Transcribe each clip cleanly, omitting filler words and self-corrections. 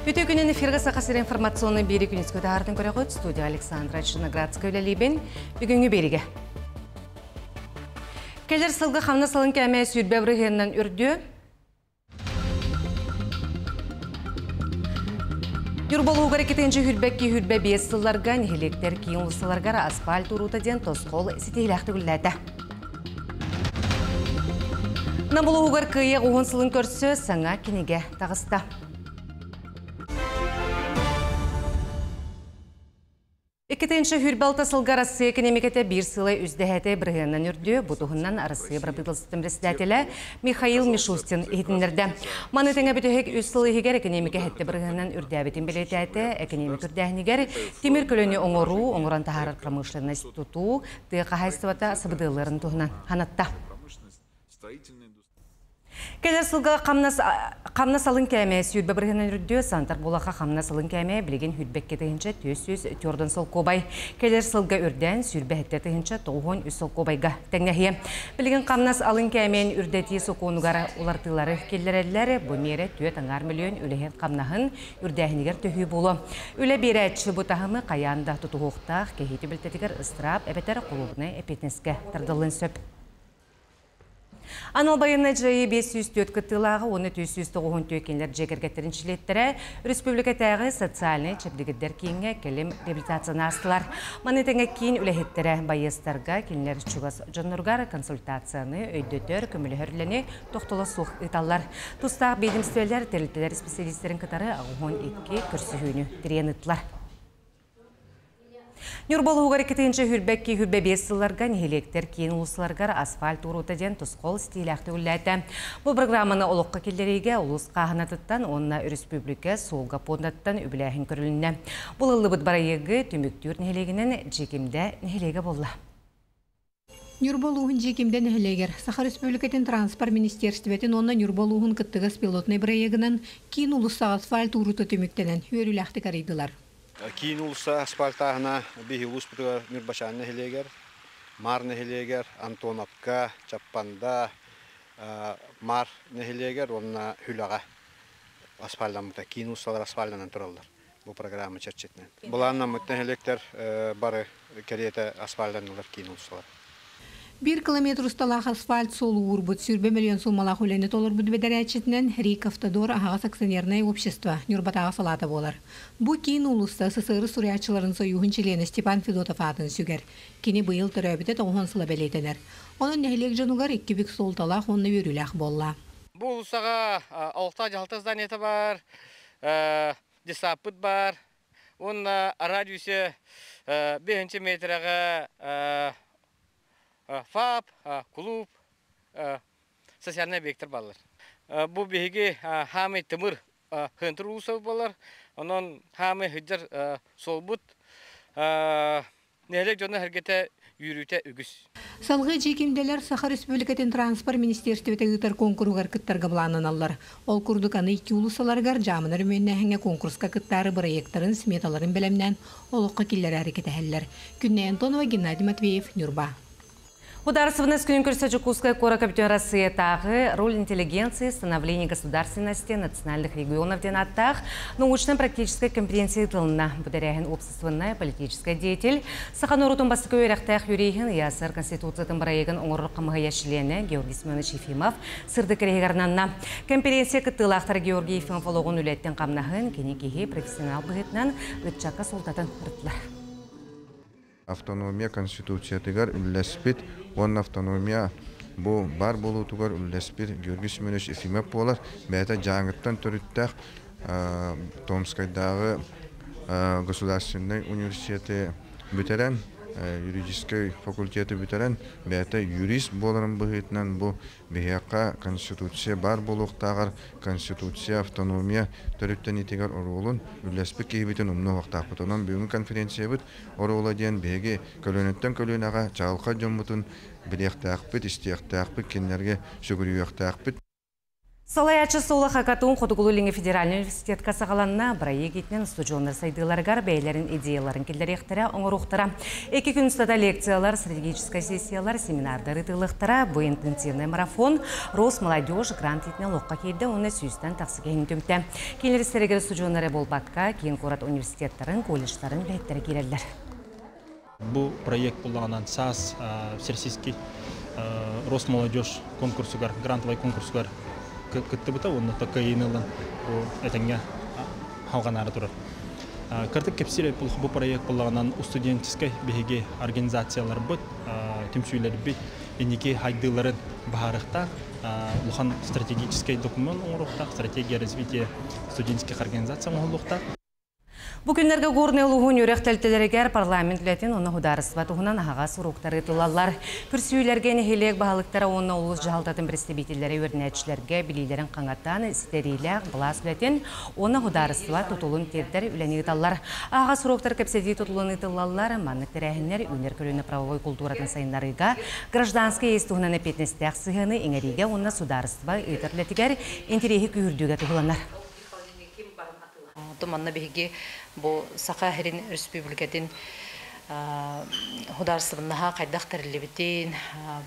Үтүө күнүн эфиргэ Саха сирин информационный биэри күнүскү таһаартын көрөҕүт студия Александра Черноградская үлэлиибин. Бүгүҥҥү биэригэ. Кэлэр сылга хамнас алын кээмэйэ сүүрбэ бырыһыанынан үрдүө. Ньурбалуугар иккитинчи хүрбэкки хүрбэ биэс сылларга нэһилиэктэр киин уулуссаларгар асфальт уруута диэн тосхол ситиһилээхтик үлэлээтэ. Намулуугар кыайыы уһун сылын көрсө саҥа кинигэ таҕыста. Иккитинчи хүрбалта сылга Россия экономиката биир сылы үсдэһэте бырыһыаннан үрдүө, бу туһунан Россия правительствотын председателэ Михаил Мишустин иһитиннэрдэ. Маны тэҥэ бүтэһик үс сыл иһигэр экономика хэттэ бырыһыаннан үрдээбитин бэлиэтээтэ. Экономика үрдээһинигэр тимир көлөнү оҥоруу, оҥорон таһаарар промышленность тутуу, тыа хаһаайыстыбата сабыдыалларын туһунан санатта. Кэлэр сылга хамнас хамнас алын кээмэйэ 20 бырыһыанынан үрдүө, сантар буолаха хамнас алын кээмэйэ билигин хүрбэккэ тыһынча 400 солкуобай. Кэлэр сылга үрдээн 27 тыһынча 93 солкуобайга тэҥнэһиэ. Билигин хамнас алын кээмэйин үрдэтии сокуонугар уларытыылары киллэрэллэр. Бу миэрэ 4,5 миллион үлэһит хамнаһын үрдээһинигэр төһүү буолуо. Үлэ биэрээччи бу таһымы хайаан да тутуһуохтаах кэһии түбэлтэтигэр ыстыраап эбэтэр холуобунай эппиэтинэскэ тардыллыан сөп. Анал байыаннай дьайыы 504 кыттыылааҕы уонна 409 түөкинлэр дьиэ кэргэттэрин чилиэттэрэ республикатааҕы социальнай чэбдигирдэр кииҥҥэ кэлим реабилитацияны аастылар. Маны тэҥэ киин үлэһиттэрэ байыастарга кинилэр чугас дьонноругар консультацияны өйдөтөр, көмөлөһөр үлэни тохтоло суох ыыталлар. Тустаах биэдэмистибэлэр тэрилтэлэр специалистэрин кытары 82 көрсүһүүнү тэрийэн ыыттылар. Ньурба улууһугар иккитинчи хүрбэкки хүрбэ биэс сылларга нэһилиэктэр киин улуустарыгар асфальт уруута диэн тосхол ситиһиилээхтик үлэлээтэ. Бу программаны олоххо киллэриигэ улуус хааһынатыттан уонна өрөспүүбүлүкэ суолга пуондаттан үбүлээһин көрүлүннэ. Булыллыбыт барайыгы түмүктүүр нэһилиэгинэн Дьиикимдэ нэһилиэгэ буолла. Ньурба улууһун Дьиикимдэ нэһилиэгэр Саха Республикатын транспорт министерствотын уонна Ньурба улууһун кыттыгас пилотнай бырайыагынан киин улуустааҕы асфальт уурута түмүктэнэн үөрүүлээхтик арыйдылар. Киин уулусса асфальтааһына биһи улууспутугар Ньурбачаан нэһилиэгэр, Маар нэһилиэгэр, Антоновка, Чаппанда, Маар нэһилиэгэр уонна Хүлэҕэ асфальтламмыта. Киин уулуссалар асфальтанан тураллар бу программа чэрчитинэн. Былааннаммыт нэһилиэктэр бары кэриэтэ асфальтаннылар киин уулуссалар. 1 километр усталаах асфальт суолу уурбут 20 миллион суумалаах үлэни толорбут бэдэрээччитинэн РИК Автодор аһаҕас акционерное общество Ньурбатааҕы салаата буолар. Бу киин улууста СССР суруйааччыларын союһун чилиэнэ Степан Федотов аатын сүгэр. Кини быйыл төрөөбүтэ 90 сыла бэлиэтэнэр. Онон нэһилиэк дьонугар икки бүк суолталаах уонна үөрүүлээх буолла. Бу уулуссаҕа олохтоох дьаһалта зданиета баар, детсадпыт баар, уонна радиусе 5 метрэҕэ ФАП, клуб, социальный объекттар бааллар. Бу биһиги хаамай тымыр хынтыр уулусса буолар, онон хаамай сылдьар суолбут нэһилиэк дьоно сэргэтэ үөрүүтэ үгүс. Салгыы Дьиикимдэлэр Саха Республикатын транспорт министерствота ыытар конкурсугар кыттарга былааннаналлар. Ол курдук аны икки улуусаларыгар дьаамынар үмүөннэһиҥҥэ конкурска кыттаары бырайыактарын, сметаларын бэлэмнээн олоххо киллэрээри кэтэһэллэр. Күннэй Антонова, Геннадий Матвеев, Ньурба. Судаарыстыбаннас күнүн көрсө Дьокуускай куоракка Бүтүн Россиятааҕы «Роль интеллигенции, становление государственности национальных регионов» диэн ааттаах научно-практическай конференция ыытылынна. Бу тэрээһин уопсастыбаннай политическай деятель, саха норуотун бастакы үөрэхтээх юриһын ЯСР Конституциятын бырайыагын оҥорор хамыыһыйа чилиэнэ Георгий Семенович Ефимов сырдык кэриэһигэр ананна. Конференция кыттыылаахтара Георгий Ефимов олоҕун үлэтин хамнаһын, кини киһи профессионал быһыытынан ыччакка суолтатын ырыттылар. Автономия конституциятыгар үлэлэспит уонна автономия бу баар буолуутугар үлэлэспит Георгий Семенович Ефимов буолар. Бэйэтэ Дьааҥыттан төрүттээх, Томскайдааҕы государственнай университеты бүтэрэн, юридическай факультеты бүтэрэн, бэйэтэ юрист буоларын быһыытынан бу биһиэхэ конституция баар буолуохтааҕар конституция автономия төрүттэниитигэр оруолун үлэлэспит киһибитин умнуохтаахпыт. Онон бүгүҥҥү конференциябыт оруола диэн биһиги көлүөнэттэн көлүөнэҕэ чаҕылхай дьоммутун билиэхтээхпит, истиэхтээхпит, кинилэргэ сүгүрүйүөхтээхпит. Салайааччы суола хакатон Хотугулуу-Илиҥҥи федеральнай университетка саҕаланна. Бырайыак иитинэн устудьуоннар сайдыыларыгар бэйэлэрин идеяларын киллэриэхтэрэ, оҥоруохтара. Икки күн устата лекциялар, стратегическай сессиялар, семинардар ыытыллыахтара. Бу интенсивный марафон Росмолодежь грант иитинэн олоххо киирдэ уонна сүүстэн тахса киһини түмтэ. Кинилэр истэригэр устудьуоннары буолбакка, киин куорат университеттарын, колледжтарын үлэһиттэрэ киирэллэр. Бу проект буллаҕынан саас Всероссийский Росмолодежь конкурсугар, грантовай конкурсугар кыттыбыта уонна кыайыыны ылан бу этэҥҥэ халҕанаары турар. Кырдык кэпсиир бу проект буллаҕынан студенческай биһиги организацияларбыт, түмсүүлэрбит инники хайдыыларын баһаарыахтаах улахан стратегическай документ оҥоруохтаах, стратегия развития студенческих организаций оҥоһуллуохтаах. Бу күннэргэ Горнай улууһун үөрэх тэрилтэлэригэр парламент үлэтин уонна судаарыстыба туһунан аһаҕас уруоктары ыытыллаллар. Көрсүһүүлэргэ нэһилиэк баһылыктара уонна улуус дьаһалтатын представителлэрэ үөрэнээччилэргэ билиилэрин хаҥатан, ситэриилээх былаас үлэтин уонна судаарыстыба тутулун тиэрдэр үлэни ыыталлар. Аһаҕас уруоктар кэпсэтии тутулун ыытыллаллар. Маннык тэрээһиннэр үүнэр көлүөнэ правовой култууратын сайыннарыыга, гражданскай иэс туһунан эппиэтинэстээх сыһыаны иҥэриигэ уонна судаарыстыба ыытар үлэтигэр интэриэһи күүһүрдүүгэ туһуланар. Манна биһиги бу Саха сирин Өрөспүүбүлүкэтин судаарыстыбаннаһа хайдах тэриллибитин,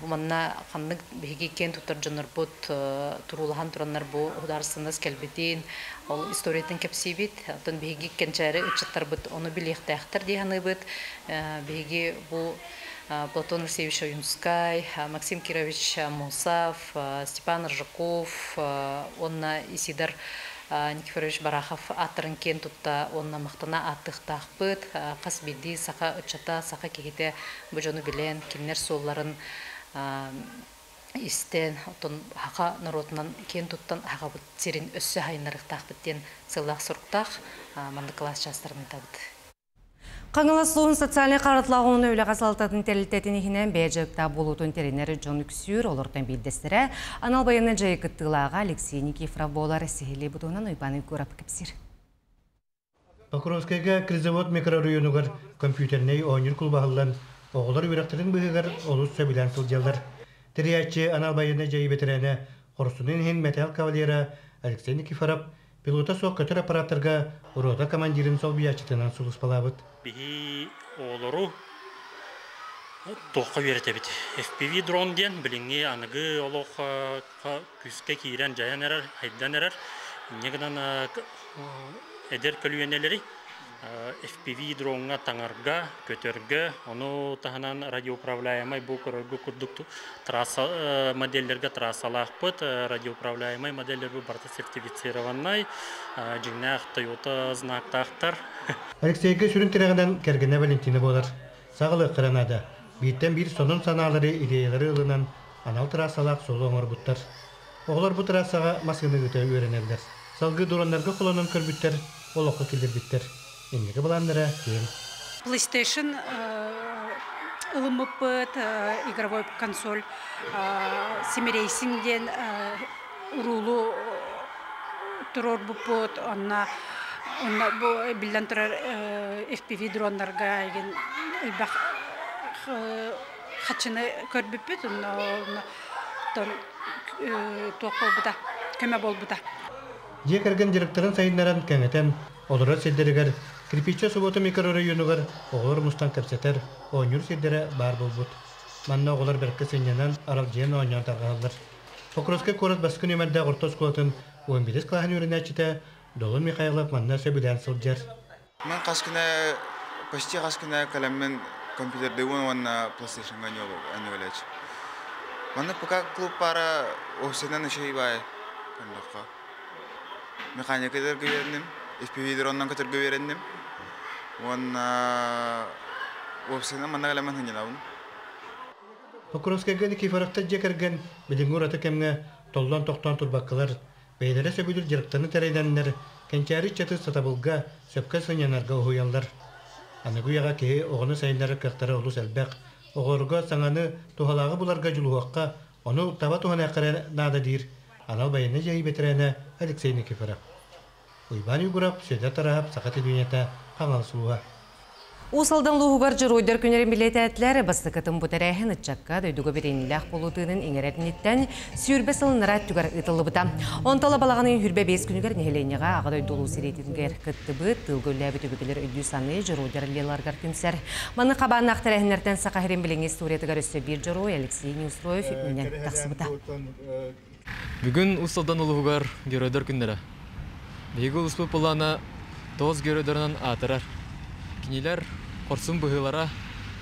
бу манна ханнык биһиги киэн туттар дьоннорбут туруулаһан тураннар бу судаарыстыбаннас кэлбитин, ол историятын кэпсиибит. Оттон биһиги кэнчээри ыччаттарбыт ону билиэхтээхтэр дии саныыбыт. Биһиги бу Платон Алексеевич Ойунскай, Максим Кирович Аммосов, Степан Аржаков уонна Исидор Никифорович Барахов ааттарын киэн тутта уонна махтана ааттыахтаахпыт. Хас биирдии саха ыччата, саха киһитэ бу дьону билэн, кинилэр суолларын истэн, оттон саха норуотунан киэн туттан сахабыт сирин өссө сайыннарыахтаахпыт диэн сыаллаах-соруктаах маннык кылаас чаастарын ыытабыт. Хаҥалас улууһун социальнай харытылаах уонна үлэҕэ салалтатын тэрилтэтин иһинэн бэйэ дьарыктаах буолуутун тэринэр дьон үксүүр, олортон биирдэстэрэ анал байыаннай дьайыы кыттыылааҕа Алексей Никифоров буолар. Сиһилии бу туһунан Уйбаан Уйгуров кэпсиир. Покровскайга Кризавод микрорайонугар компьютернай оонньуур клуба аһыллан, оҕолор үөрэхтэрин быыһыгар олус сөбүлээн сылдьаллар. Тэрийээччи анал байыаннай дьайыы бэтэрээнэ Хорсунун иһин мэтээл кавалера Алексей Никифоров Пилота суох көтөр аппараттарга рота командирын солбуйааччытынан сулууспалаабыт. Биһи оҕолору туохха үөрэтэбит? FPV дрон диэн билиҥҥи аныгы олох күүскэ киирэн дьайан эрэр, хайдан эрэр. Инньэ гынан эдэр көлүөнэлэри FPV дроҥҥа таҥарга, көтөргө, ону таһынан радиоуправляемай бу көрөргө курдук трасса модельлергэ трассалаахпыт, радиоуправляемай модельлер барыта сертифицированнай, дьиҥнээх Toyota знактаахтар. Алексейга сүрүн тирэҕинэн кэргэнэ Валентина буолар. Саҕалыахтара наада. Бииртэн биир сонун санаалары, идеялары ылынан анал трассалаах суолу оҥорбуттар. Оҕолор бу трассаҕа массыына ыыта үөрэнэллэр. Салгыы дроннарга холонон көрбүттэр, олоххо киллэрбиттэр. Инники былааннара киэҥ. PlayStation ылыммыппыт, игровой консоль Simracing диэн уруулу туруорбуппут. Онно онно бу биллэн турар FPV дроннарга игин элбэх хаччыны көрбүппүт. Онно туох буолбута, көмө буолбута. Дьиэ кэргэн директорын сайыннаран кэҥэтэн, олорор сирдэригэр Кирпииччэ Субуота микрорайонугар оҕолор мустан кэпсэтэр, оонньуур сирдэрэ баар буолбут. Манна оҕолор бэркэ сынньанан, аралдьыйан оонньоон тарҕаһаллар. Покровскай куорат бастакы нүөмэрдээх орто оскуолатын 11 кылааһын үөрэнээччитэ Долун Михайлов манна сөбүлээн сылдьар. Мен хас күнэ, почти хас күнэ кэлэммин компьютердыыбын уонна PlayStation-га оонньуулааччы. Манна ПК клуб баара офисынан үчүгэй баай көрдөххө. Механика көтөргө үөрэнним, FPV дронунан көтөргө үөрэнним. Уонна офисынан манна кэлэммин сынньанабын. Покровскайга Никифоровтар дьиэ кэргэн билиҥҥи ураты кэмҥэ толлон-тохтоон турбаккалар, бэйэлэрэ сөбүлүүр дьарыктарын тэринэннэр, кэнчээри ыччаты сатабылга, сөпкө сынньанарга уһуйаллар. Аныгы үйэҕэ киһи оҕону сайыннарар кыахтара олус элбэх. Оҕолорго саҥаны, туһалааҕы буларга дьулуһуохха, ону таба туһаныахха эрэ наада диир анал байыаннай дьайыы бэтэрээнэ Алексей Никифоров. Уйбаан Уйгуров, Сүөдэр Тараһап, Саха телевидениета, Хаҥалас улууһа. Уус Алдан улууһугар Дьоруойдар күннэрин билиэтээтилэр. Бастакытын бу тэрээһин ыччакка дойдуга бэриниилээх буолуу тыынын иҥэрэрниттэн 20 сыл ынараа өттүгэр ыытыллыбыта. Онтон балаҕан ыйын 25 күнүгэр нэһилиэнньэҕэ Аҕа дойду улуу сэриитигэр кыттыбыт, тыылга үлэлээбит өбүгэлэр өйдүү-саныы Дьоруойдар аллеяларыгар түмсэр. Маны хабааннаах тэрээһиннэртэн Саха сирин билиҥҥи историятыгар өссө биир дьоруой Алексей Неустроев үүнэн тахсыбыта. Бүгүн Уус Алдан улууһугар Геройдар күннэрэ. Биһиги улууспут былаана тоҕус геройдарынан аатырар. Кинилэр хорсун быһыылара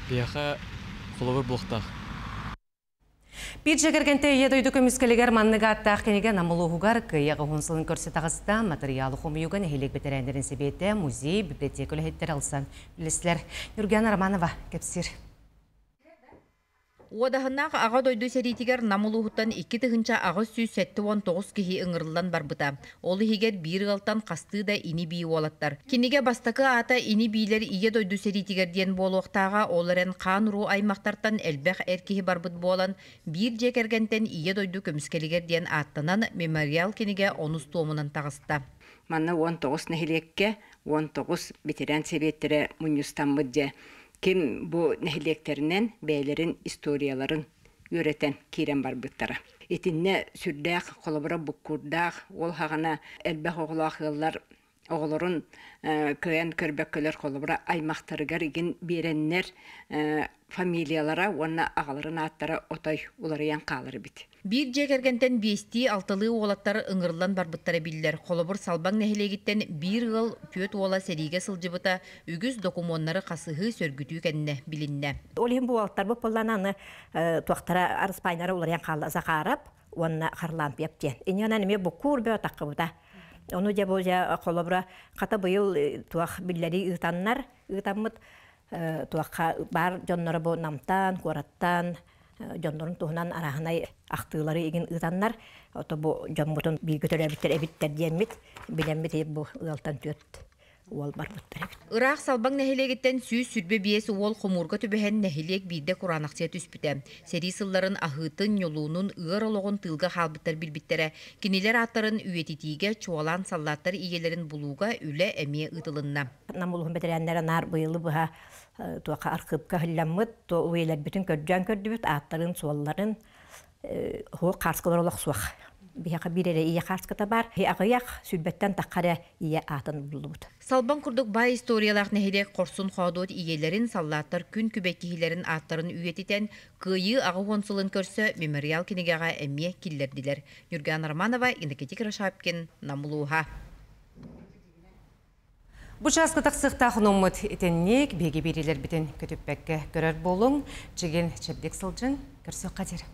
биһиэхэ холобур буолуохтаах. Биир дьиэ кэргэнтэ Ийэ дойду көмүскэлигэр маннык ааттаах кинигэ Нам улууһугар Кыайыы аҕыс сылын көрсө таҕыста. Матырыйаалы хомуйууга нэһилиэк бэтэрээннэрин сэбиэтэ, музей, библиотека үлэһиттэрэ ылсан үлэстилэр. Ньургуяна Романова кэпсиир. Уодаһыннаах Аҕа дойду сэриитигэр Нам улууһуттан 2879 киһи ыҥырыллан барбыта. Ол иһигэр биир ыалтан хастыы да ини-бии уолаттар. Кинигэ бастакы аата Ини-биилэр Ийэ дойду сэриитигэр диэн буолуохтааҕа, ол эрэн хаан-уруу аймахтартан элбэх эр киһи барбыт буолан, биир дьиэ кэргэнтэн Ийэ дойду көмүскэлигэр диэн ааттанан мемориал кинигэ онус туомунан таҕыста. Манна 19 нэһилиэккэ 19 ветеран сэбиэттэрэ мунньустаммыт дьэ ким бу нэһилиэктэринэн бэйэлэрин историяларын үөрэтэн киирэн барбыттара. Итиннэ сүрдээх холобура буккуурдаах, ол хаҕана элбэх оҕолоох ыаллар оҕолорун кыайан көрбөккөлөр холобура аймахтарыгар игин биэрэннэр фамилиялара уонна аҕаларын ааттара отой уларыйан хаалар эбит. Биир дьиэ кэргэнтэн биэстии-алталыы уолаттар ыҥырыллан барбыттара биллэр. Холобур, Салбаҥ нэһилиэгиттэн биир ыал түөрт уола сэриигэ сылдьыбыта үгүс докумуоннары хасыһыы, сөргүтүү кэннэ билиннэ. Ол иһин бу уолаттарбыт буоллаана аны туохтара араспаанньалара уларыйан хаалла Захаров уонна Харлампьев диэн. Инньэ эмиэ буккуур бөҕө таххыбыта. Ону дьэ бу дьэ холобура хата быйыл туох биллэрии ыытаннар ыытаммыт туохха баар дьонноро бу Намтан, куораттан дьоннорун туһунан арааһынай ахтыылары игин ыытаннар, ото бу дьоммутун бииргэ төрөөбүттэр эбиттэр диэммит, билэммит бу ыалтан түөрт уол барбыттар эбит. Ыраах Салбаҥ нэһилиэгиттэн 125 уол хомуурга түбэһэн нэһилиэк биирдэ кураанахсыйа түспүтэ. Сэрии сылларын аһыытын, ньулуунун, ыар олоҕун тыылга хаалбыттар билбиттэрэ. Кинилэр ааттарын үйэтитиигэ, чуолаан саллааттар ийэлэрин булууга үлэ эмиэ ыытылынна. Нам улууһун бэтэрээннэрэ наар быйылы быһа туохха архыыпка ыһылламмыт, үйэлэрбитин көрдөөн көрдүбүт, ааттарын, суолларын хуох хааскалар олох суох. Биһиэхэ биир эрэ ийэ хааската баар. Аҕыйах сүүрбэттэн тахха эрэ ийэ аатын буллубут. Салбаҥ курдук баай историялаах нэһилиэк хорсун-хоодуот ийэлэрин, саллааттар күн күбэй киһилэрин ааттарын үйэтитэн, Кыайыы 80 сылын көрсө мемориал кинигэҕэ эмиэ киллэрдилэр. Ньургуяна Романова, Иннокентий Кирашапкин, Нам улууһа. Бу чааска тахсыахтаах ономмут итинник биһиги биэриилэрбитин көтүппэккэ көрөр буолуҥ, чигин чэбдик сылдьыҥ, көрсүөххэ диэри.